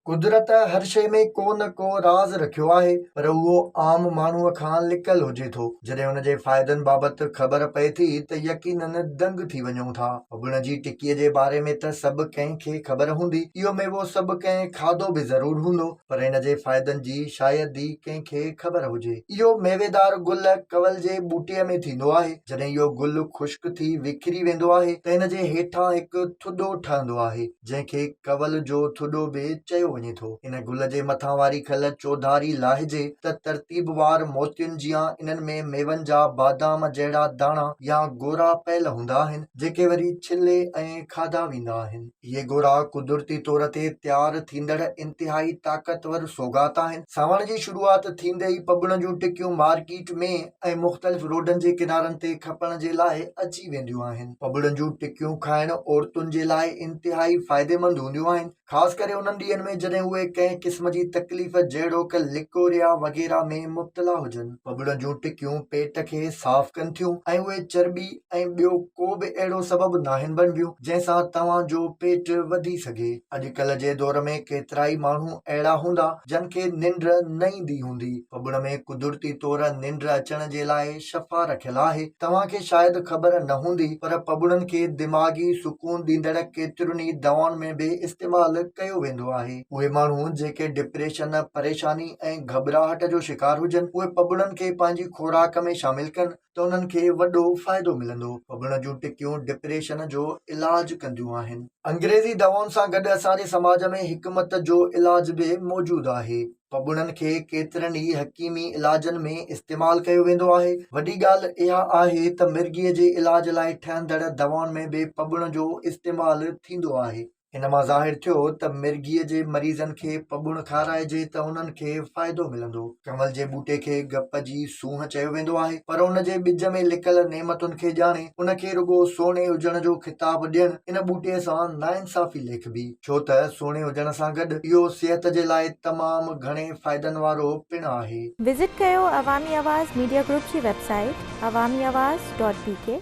قدرت هر شيء ۾ ڪو نه ڪو راز رکيو آهي، پر اهو عام ماڻهوء کان لڪل هجي ٿو. جڏهن ان جي فائدن بابت خبر پئي ٿي ته يقينن دنگ ٿي وڃون ٿا. پٻڻ جي ٽڪيء جي باري ۾ ته سڀ ڪنهن کي خبر هوندي. اهو ميوو سڀ ڪنهن کاڌو به ضرور هوندو، پر ان جي فائدن جي شايد ئي ڪنهن کي خبر هجي. اهو ميويدار گل ڪنول جي ٻوٽي ۾ ٿيندو آهي. جڏهن اهو گل خشڪ ٿي وکري ويندو آهي ته ان جي هيٺان هڪ ٿڏو ٺهندو آهي. جنهن کي ڪنول جو ٿڏو به چيو وڃي ٿو. ان گل جي مٿان واري کل چوڌاري لاهجي ته ترتيبوار موتين جيان انهن ۾ ميون جا بادام جهڙا داڻا يا گورا پيل هوندا آهن، جيڪي وري ڇلي ۽ کاڌا ويندا آهن. اهي گورا قدرتي طور تي تيار ٿيندڙ انتهائي طاقتور سوغات آهن. سانوڻ جي شروعات ٿيندي ئي پٻڻ جون ٽڪيون مارڪيٽ ۾ ۽ مختلف روڊن جي ڪنارن تي کپڻ جي لاء اچي وينديون آهن. پٻڻ جون ٽڪيون کائڻ عورتن جي لاء انتهائي فائديمند هونديون آهن، خاص ڪري انهن ڏينهن ۾ جڏهن اهي ڪنهن قسم جي تڪليف جهڙوڪ لڪوريا وغيره ۾ مبتلا هجن. پٻڻ جون ٽڪيون پيٽ کي صاف ڪن ٿيون ۽ اهي چرٻي ۽ ٻيو ڪو به اهڙو سبب ناهن بڻبيون جنهن سان توهان جو پيٽ وڌي سگهي. اڄڪلهه جي دور ۾ ڪيترائي ماڻهو اهڙا هوندا جن کي ننڊ نه ايندي هوندي. پٻڻ ۾ قدرتي طور ننڊ اچڻ جي لاء شفا رکيل آهي. توهان کي شايد خبر نه هوندي پر پٻڻن کي دماغي سڪون ڏيندڙ ڪيترين ئي دوائن ۾ به استعمال ڪيو ويندو آهي. اهي ماڻهو جيڪي ڊپريشن، پريشاني ۽ گهٻراهٽ جو شڪار هجن اهي پٻڻن کي پنهنجي خوراڪ ۾ شامل ڪن ته انهن کي وڏو فائدو ملندو. پٻڻ جون ٽڪيون ڊپريشن جو علاج ڪنديون آهن. انگريزي دوائن سان گڏ اسان جي سماج ۾ حڪمت جو علاج به موجود آهي. پٻڻن کي ڪيترن ئي حڪيمي علاجن ۾ استعمال ڪيو ويندو آهي. وڏي ڳالهه اها آهي ته مرگيء جي علاج لاء ٺهندڙ دوائن ۾ به پٻڻ جو استعمال ٿيندو آهي. ان مان ظاهر ٿيو ته مرگيء جي مريضن کي پٻڻ کارائجي ته انهن کي فائدو ملندو. ڪنول جي ٻوٽي کي گپ جي سونهن چيو ويندو آهي، پر ان جي ٻج ۾ لڪل نعمتن کي ڄاڻي ان کي رڳو سهڻي هجڻ جو خطاب ڏيڻ ان ٻوٽي سان ناانصافي ليکبي، ڇو ته سهڻي هجڻ سان گڏ اهو صحت جي لاء تمام گهڻي فائدن وارو پڻ آهي. وزٽ ڪيو عوامي آواز ميڊيا گروپ جي website Awami Awaz dot B K.